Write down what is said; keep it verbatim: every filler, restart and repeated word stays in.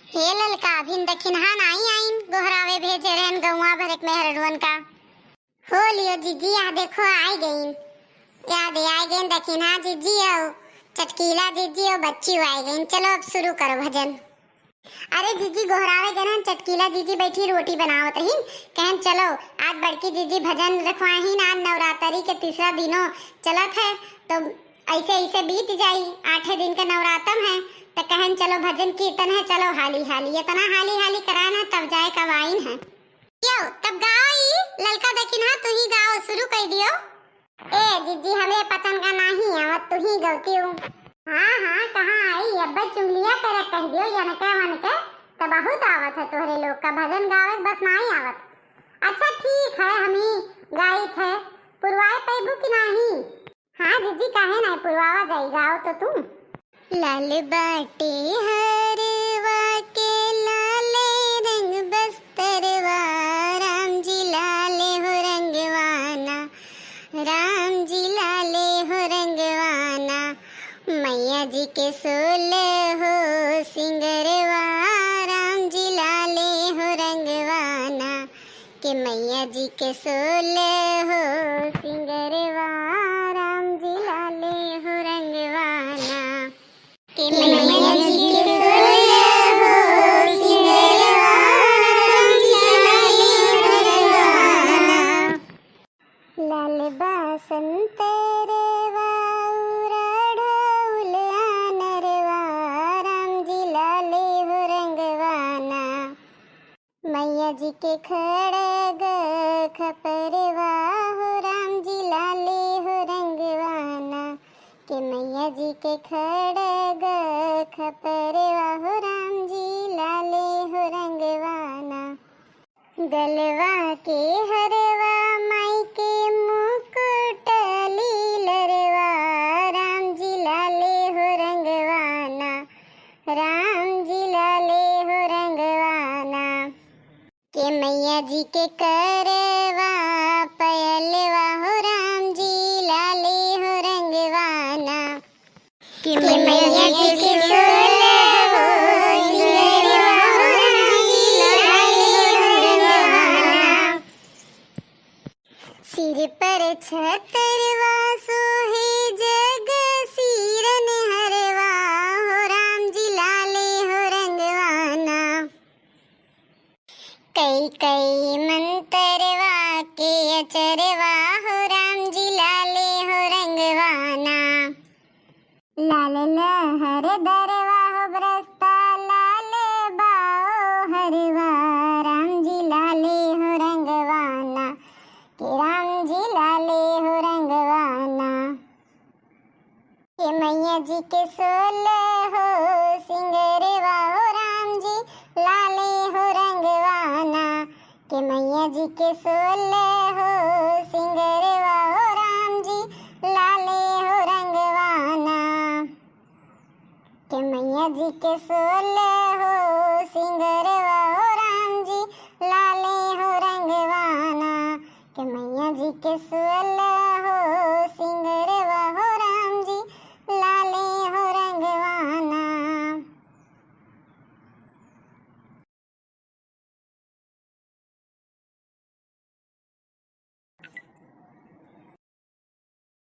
हे ललका, अभिन दखिनहा नाई आइन, गोहरावे भेजे रहन गौवा भर के मेहररुअन का। हो लियो जिज्जी, या देखो आइ गइन, या दे आइ गइन दखिनहा जिज्जी अउ चटकीला जिज्जी अउ बच्ची आइ गइन। चलो अब शुरू करो भजन। अरे जिज्जी गोहरावे गए रहन, चटकीला जिज्जी बैठी रोटी बनावत रही, कहन चलो आज बड़की जिज्जी भजन रखवाही ना, नवरात्रि के तीसरा दिनों चलत है, तो ऐसे ऐसे बीत जाई, आठे दिन के नवरातम है, तो कहन चलो भजन कीर्तन है, चलो हाली हाली, इतना हाली हाली कराना तब जाए कब आइन है। यो, तब गाओ ई ललका दखिनहा, तू ही गाओ, शुरू कर दियो। ए जिज्जी, हमरे पचन का नाही आवत, तू ही गवतियो। हाँ, हाँ, कहाँ आई, अब्बे चुगलिया करे कह दियो, यनके वनके, तो बहुत आवत है तोहरे लोग का भजन गावे, बस नाही आवत। अच्छा ठीक है, हम ही गाइत है, पुरवाए पैबू कि नाही? हाँ जिज्जी, काहे नाही, पुरवावा जाई, गाओ तो तू। लाल बाटे हरवा के लाले रंग बस्तरवा, राम जी लाले हो रंगवाना, राम जी लाले हो रंगवाना। मैया जी के सोलह हो सिंगरवा, राम जी लाले हो रंगवाना, के मैया जी के सोलह हो सिंगरवा, राम जी लाले हो रंगवाना। के मैया जी के सोलह हो सिंगरवा, राम जी लाले हो रंगवाना। लाल बसंतरवा उड़ाढ़ौल अनरवा, राम जी लाले हो रंगवाना। मैया जी के खड़ग खपरवा हो राम जी लाले हो रंगवाना, के मैया जी के खड़ग खपरवा हो राम जी लाले हो रंगवाना। गलवा के हरवा माई के मुकुट लीलरवा, राम जी लाले हो रंगवाना, राम जी लाले हो रंगवाना। के मैया जी के करवा पयलवा हो राम जी लाले हो रंगवाना। के मैया जी के सोलह हो सिंगरवा हो राम जी लाले हो रंगवाना। सिर पर छतरवा सोहे जग सिरन हरवा हो राम जी लाले हो रंगवाना। कई कई मंतरवा के अचरवा हो राम जी लाले हो रंगवाना। लाल लहर दरवा हो ब्रस्ता लाल बाओ हरवा, राम जी लाले हो रंगवाना, के राम जी लाले हो रंगवाना। के मैया जी के सोलह हो सिंगरवा हो राम जी लाले हो रंगवाना। के मैया जी के सोलह हो सिंगरवा हो राम जी लाले हो रंगवाना। के मैया जी के सोलह हो सिंगरवा हो राम जी लाले हो रंगवाना। के मैया जी के सोलह हो